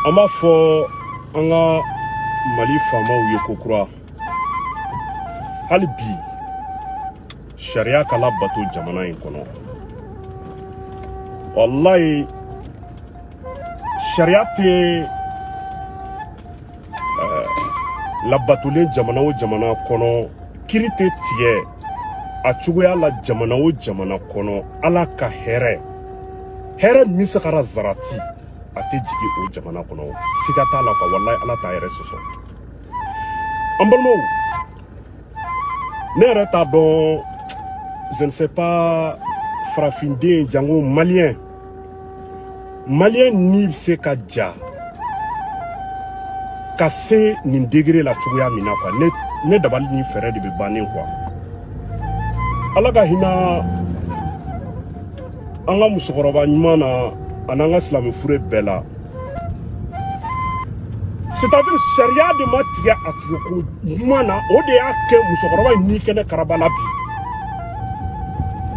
An b'a fɔ an ka Mali faamaw ye ko kura hali bi sariya ka labato jamana in kɔnɔ. Walayi sariya tɛ labatolen jamana o jamana kɔnɔ, kiiri tɛ tigɛ a cogoya la jamana o jamana kɔnɔ. Ala ka hɛrɛ hɛrɛ misakara zarati a tɛ jigin o jamana kɔnɔ, siga t'a la quoi. Walayi Ala t'a yɛrɛ sɔsɔ. An balimaw, ne yɛrɛ t'a dɔn, je ne sais pas, farafinden jango malien, malien ni bɛ se ka ja ka se nin degré la cogoya min na quoi. Ne dabali ni fɛɛrɛ de bɛ bannen quoi. Ala ka hinɛ an ka musokɔrɔba ɲuman na ani an ka silamɛ fure bɛɛ la. C'est-à-dire sariya de ma tigɛ a tigɛko ɲuman na, o de y'a kɛ musokɔrɔba in ni kɛnɛ karaba la bi.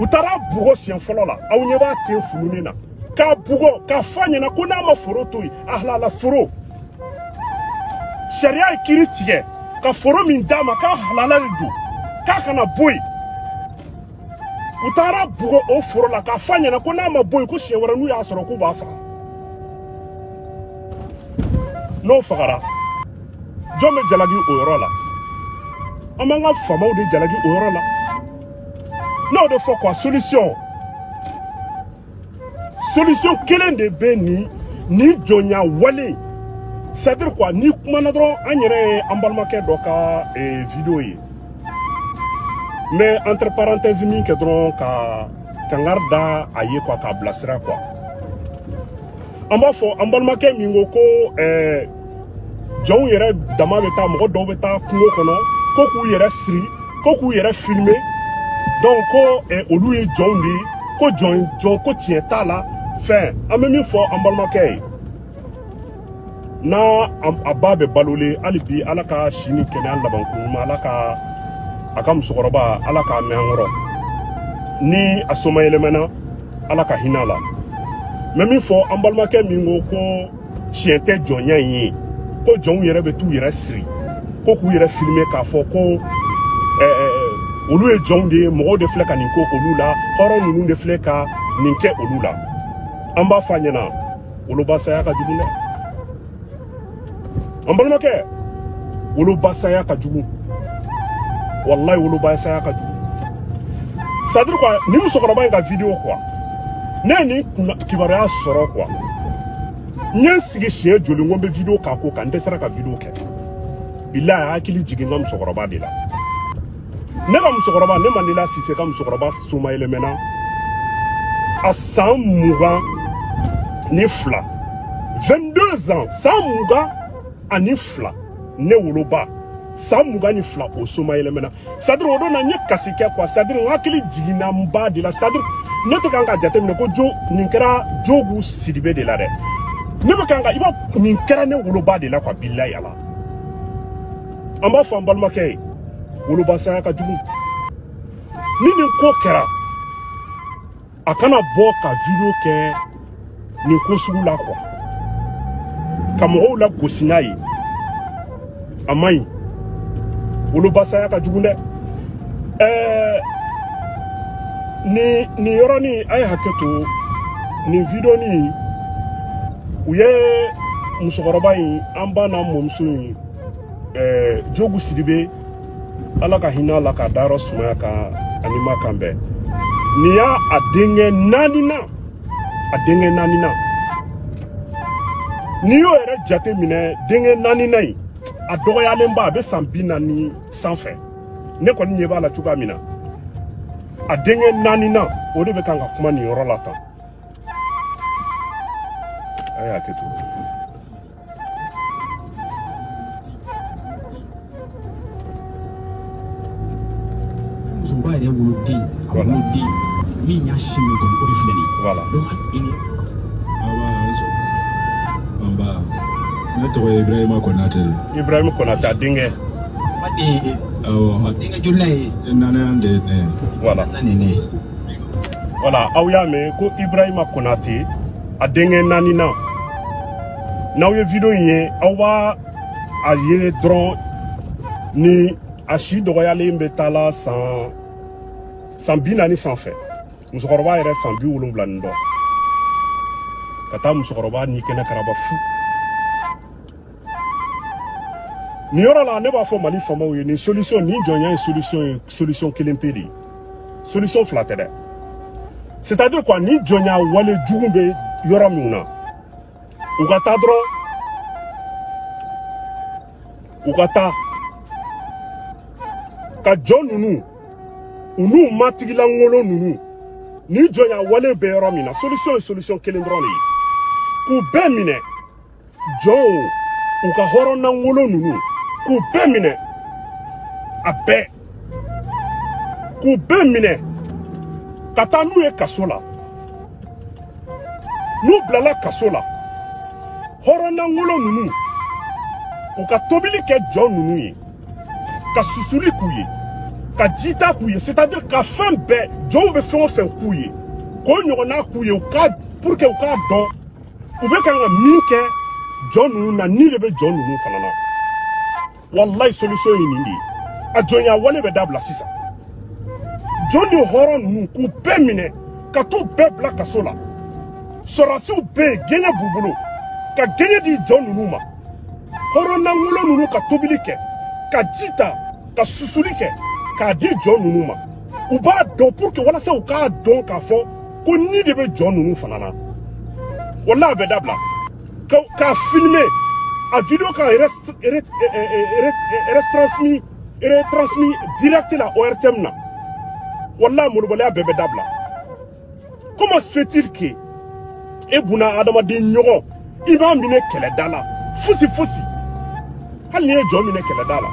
U taara bugɔ siɲɛ fɔlɔ la, aw ɲɛ b'a ten fununen na, k'a bugɔ k'a fɔ a ɲɛna ko n'a ma foro to yen, a halala foro. Sariya ye kiiri tigɛ ka foro min d'a ma k'a halala de don, k'a kana bɔ yen. U taara bugɔ o foro la k'a fɔ a ɲɛna ko n'a ma bɔ yen, ko siɲɛ wɛrɛ n'u y'a sɔrɔ k'u b'a faga. N'o fagara, jɔn bɛ jalaki o yɔrɔ la? An b'an ka faamaw de jalaki o yɔrɔ la. N'o de fɔ quoi, solution kelen de bɛ nin jɔnya wale. C'est-à-dire quoi, ni kumana dɔrɔn, an yɛrɛ ye an balimakɛ dɔ ka vidéo ye, mais entre parenthèses min kɛ dɔrɔn ka kangari da a ye quoi, k'a bilasira quoi. An b'a fɔ an balimakɛ min ko ko jɔnw yɛrɛ dama bɛ taa, mɔgɔ dɔw bɛ taa kungo kɔnɔ ko k'u yɛrɛ siri, ko k'u yɛrɛ filmer, donc ko olu ye jɔnw de ye, ko jɔn ko tiɲɛ t'a la. Fɛn an bɛ min fɔ an balimakɛ ye, n'a a ba bɛ balolen hali bi, Ala ka si ni kɛnɛya labanko ɲuman, Ala ka a ka musokɔrɔba Ala k'a mɛn an kɔrɔ, ni a somayɛlɛmɛna Ala ka hinɛ a la. N bɛ min fɔ an balimakɛ min ko ko tiɲɛ tɛ jɔnya in ye, ko jɔnw yɛrɛ bɛ t'u yɛrɛ siri, ko k'u yɛrɛ filmer k'a fɔ ko olu ye jɔnw de ye, mɔgɔw de filɛ ka nin ko olu la, hɔrɔn ninnu de filɛ ka nin kɛ olu la. An b'a fɔ a ɲɛna, wolobasaya ka jugu dɛ. An balimakɛ, wolobasaya ka jugu, walayi wolobasaya ka jugu. C'est-à-dire quoi, ni musokɔrɔba in ka vidéo quoi, ne ye nin kibaruya sɔrɔ quoi, n ye n sigi siɲɛ joli n ko n bɛ vidéo k'a ko kan, n dɛsɛra ka vidéo kɛ. Bilahi a hakili jigin n ka musokɔrɔba de la. Ne ka musokɔrɔba, ne Mandela Sise ka musokɔrɔba somayɛlɛmɛna a san 22, 22 ans, san 22, ne woloba san 22 o somayɛlɛmɛna. C'est-à-dire o don na n ye kasi kɛ quoi, c'est-à-dire n hakili jiginna n ba de la. C'est-à-dire ne tɛ kan ka jateminɛ ko jo nin kɛra Jogu Sidibe de la dɛ, ne bɛ kan ka i b'a nin kɛra ne woloba de la quoi. Bilahi Ala, an b'a fɔ an balimakɛ ye, wolobasaya ka jugu. Ni nin ko kɛra, a kana bɔ ka vidéo kɛ nin ko sugu la quoi, ka mɔgɔw la gosi n'a ye, a man ɲi. Wolobasaya ka jugu dɛ. Nin yɔrɔnin a ye hakɛ to, nin vidéo nin u ye musokɔrɔba in, an ba n'a mɔmuso in, Jogu Sidibe, Ala ka hinɛ a la k'a dayɔrɔ sumaya ka ani ma kan bɛn. Nin y'a a denkɛ naaninan, a denkɛ naaninan. N'i y'o yɛrɛ jate minɛ, denkɛ naaninan in a dɔgɔyalenba, a bɛ san 40 sanfɛ. Ne kɔni ɲɛ b'a la cogoya min na, a denkɛ naaninan o de bɛ kan ka kuma nin yɔrɔ la tan. A ye hakɛ to. Musokɔrɔba yɛrɛ woloden, a woloden min y'a si min kɔni, o de filɛ nin ye. Voilà. Donc i ni Nba, ne tɔgɔ ye Ibrahima Konate. Ibrahima Konate, a denkɛ. Ba den. Awɔ. Denkɛ joli la ye? Naaninan de ye ne ye. Voilà. Naani ne ye. Voilà, aw y'a mɛn ko Ibrahima Konate, a denkɛ naaninan. N'aw ye vidéo in ye, aw b'a a ye dɔrɔn ni a si dɔgɔyalen bɛ taa la san 40 sanfɛ. Musokɔrɔba yɛrɛ san 70 ni dɔ. Ka taa musokɔrɔba ni kɛnɛ karaba fu. Nin yɔrɔ la ne b'a fɔ Mali faamaw ye, nin solution, nin jɔnya ye solution ye, solution kelen pe de ye. Solution fila tɛ dɛ. C'est-à-dire quoi, nin jɔnya wale jugu bɛ yɔrɔ min na, u ka taa dɔrɔn, u ka taa ka jɔn ninnu, u n'u matigilankolon ninnu, nin jɔnya wale bɛ yɔrɔ min na, solution ye solution kelen dɔrɔn de ye. K'u bɛɛ minɛ, jɔnw, u ka hɔrɔnnankolon ninnu, k'u bɛɛ minɛ, a bɛɛ, k'u bɛɛ minɛ ka taa n'u ye kaso la. N'u bilala kaso la, hɔrɔnnankolon ninnu, u ka tobili kɛ jɔn ninnu ye, ka susuli k'u ye, ka jita k'u ye, c'est-à-dire ka fɛn bɛɛ, jɔnw bɛ fɛn o fɛn k'u ye, k'o ɲɔgɔnna k'u ye, u ka pour que u k'a dɔn u bɛ kan ka min kɛ jɔn ninnu na, ni de bɛ jɔn ninnu fana na. Walayi solution ye nin de ye. A jɔnya wale bɛ dabila sisan. Jɔn ni hɔrɔn ninnu k'u bɛɛ minɛ ka t'u bɛɛ bila kaso la. Sɔrɔdasiw bɛ yen, gɛɲɛ b'u bolo, ka gɛɲɛ di jɔn ninnu ma. Hɔrɔnnankolon ninnu ka tobili kɛ, ka ji ta, ka susuli kɛ, k'a di jɔn ninnu ma. U b'a dɔn pour que walasa u k'a dɔn k'a fɔ ko ni de bɛ jɔn ninnu fana na. Walayi a bɛ dabila. K'a filmer, a vidéo ka retransmis direct la ORTM na. Walayi molobaliya bɛɛ bɛ dabila. Comment se fait-il que e bunna adamaden ɲɔgɔn, i b'a minɛ kɛlɛda la fosi fosi, hali n'i ye jɔn minɛ kɛlɛda la,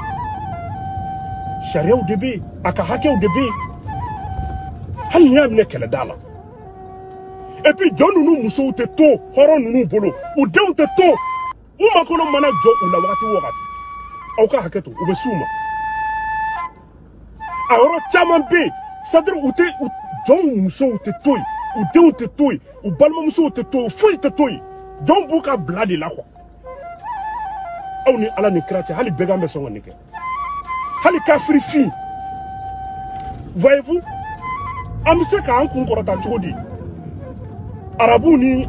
sariyaw de bɛ yen, a ka hakɛw de bɛ yen, hali n'i y'a minɛ kɛlɛda la. Et puis jɔn ninnu musow tɛ to hɔrɔn ninnu bolo, u denw tɛ to, u makolo mana jɔ u la wagati o wagati, aw ka hakɛ to, u bɛ s'u ma. A yɔrɔ caman bɛ yen, c'est-à-dire u tɛ jɔn musow tɛ to yen, u denw tɛ to yen, u balimamusow tɛ to yen, foyi tɛ to yen. Jɔn b'u ka bila de la quoi. Aw ni Ala ni kira cɛ, hali bɛgan bɛ sɔn ka nin kɛ, hali kafiri fin. Voyez-vous, an bɛ se k'an kun kɔrɔta cogo di arabuw ni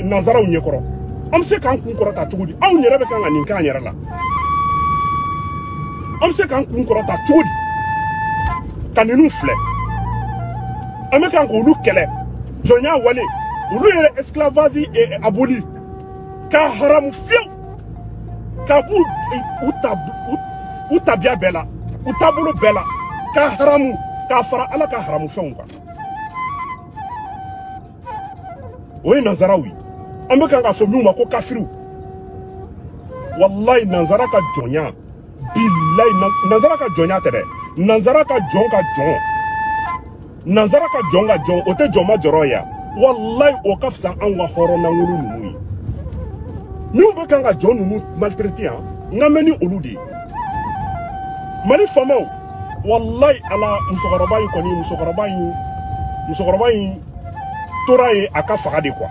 nanzaraw ɲɛkɔrɔ? An bɛ se k'an kun kɔrɔta cogo di? Anw yɛrɛ bɛ kan ka nin k'an yɛrɛ la. An bɛ se k'an kun kɔrɔta cogo di ka ninnu filɛ? An bɛ kan k'olu kɛlɛ, jɔnya wale, olu yɛrɛ esclavage aboli k'a haramu fiyewu, k'a b'u u tabiya bɛɛ la, u taabolo bɛɛ la, k'a haramu, k'a fara Ala ka haramu fɛnw kan. O ye nanzaraw ye. An bɛ kan k'a fɔ minnu ma ko kafiriw. Walayi nanzara ka jɔnya, bilayi nanzara ka jɔnya tɛ dɛ, nanzara ka jɔn ka jɔn, nanzara ka jɔn ka jɔn, o tɛ jɔnma jɔrɔ ye. Walayi o ka fisa anw ka hɔrɔnnankolon ninnu ye. Minnu bɛ kan ka jɔn ninnu maltraiter yan, n ka mɛn ni olu de ye. Mali faamaw, walayi Ala, musokɔrɔba in kɔni, musokɔrɔba in tora yen a ka faga de quoi.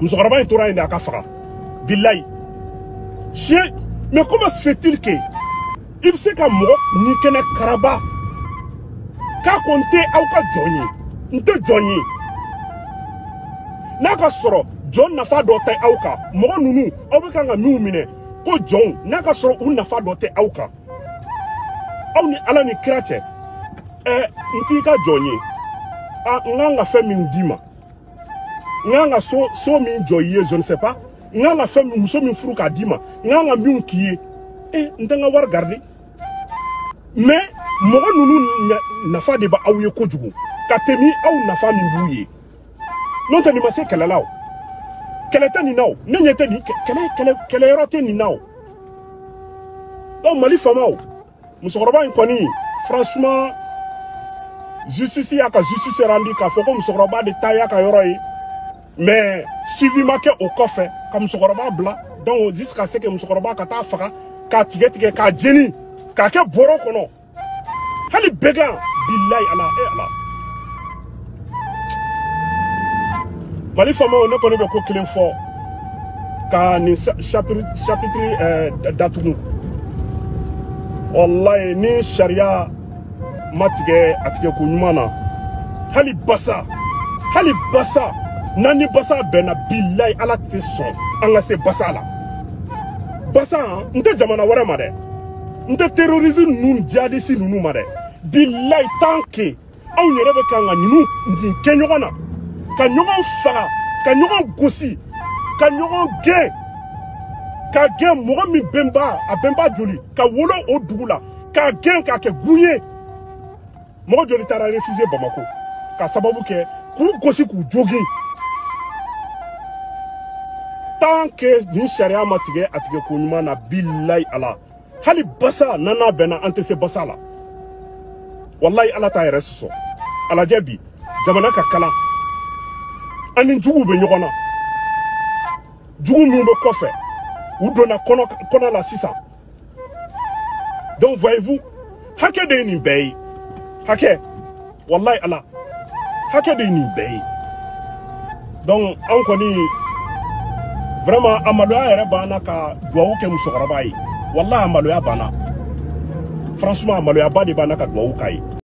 Musokɔrɔba in tora yen de a ka faga. Bilayi. Siɲɛ, mais comment se fait-il que i bɛ se ka mɔgɔ ni kɛnɛ karaba k'a ko n tɛ aw ka jɔn ye, n tɛ jɔn ye, n'a ka sɔrɔ jɔn nafa dɔ tɛ aw kan, mɔgɔ ninnu aw bɛ kan ka minnu minɛ ko jɔnw, n'a ka sɔrɔ u nafa dɔ tɛ aw kan, aw ni Ala ni kira cɛ, n t'i ka jɔn ye, a n kan ka fɛn min d'i ma, n kan ka so min jɔ i ye, je ne sais pas, n kan ka fɛn min, muso min furu k'a d'i ma, n kan ka min k'i ye, n tɛ n ka wari garder. Mais mɔgɔ ninnu nafa de bɛ aw ye kojugu ka tɛmɛ aw nafa min b'u ye. N'o tɛ nin ma se kɛlɛ la o, kɛlɛ tɛ nin na o, ne ɲɛ tɛ nin kɛlɛyɔrɔ tɛ nin na o. Donc Mali faamaw, musokɔrɔba in kɔni, franchement, justice y'a ka justice rendu k'a fɔ ko musokɔrɔba de ta y'a ka yɔrɔ ye, mais suivi ma kɛ o kɔfɛ ka musokɔrɔba bila. Donc jusqu'à ce que musokɔrɔba ka taa faga, k'a tigɛ tigɛ, k'a jeni, k'a kɛ bɔrɔ kɔnɔ, hali bɛgan, bilayi Ala, Ala. Mali faamaw, ne kɔni bɛ ko kelen fɔ. Ka nin chapitre datugu. Wallahi ni sariya ma tigɛ a tigɛ ko ɲuman na, hali basa n'an ni basa bɛnna, bilayi Ala tɛ sɔn an ka se basa la. Basa n tɛ jamana wɛrɛ ma dɛ, n tɛ terrorisme ninnu jihadiste ninnu ma dɛ, bilayi tant que anw yɛrɛ bɛ kan ka ninnu nin kɛ ɲɔgɔn na, ka ɲɔgɔn faga, ka ɲɔgɔn gosi, ka ɲɔgɔn gɛn, ka gɛn mɔgɔ min bɛnba a bɛnba joli ka wolo o dugu la, k'a gɛn k'a kɛ gun ye. Mɔgɔ joli taara réfugié Bamako ka sababu kɛ k'u gosi k'u jogin. Tant que nin sariya ma tigɛ a tigɛ ko ɲuman na, bilayi Ala, hali basa n'an n'a bɛnna an tɛ se basa la. Wallahi Ala t'a yɛrɛ sɔsɔ. A lajɛ bi jamana ka kalan, an ni juguw bɛ ɲɔgɔn na, jugu minnu bɛ kɔfɛ u donna kɔnɔ la sisan. Donc voyez-vous, hakɛ de ye nin bɛɛ ye, hakɛ, wallahi Ala, hakɛ de ye nin bɛɛ ye. Donc anw kɔni vraiment a maloya yɛrɛ banna ka duwawu kɛ musokɔrɔba ye, wallahi a maloya banna, franchement a maloyaba de banna ka duwawu k'a ye.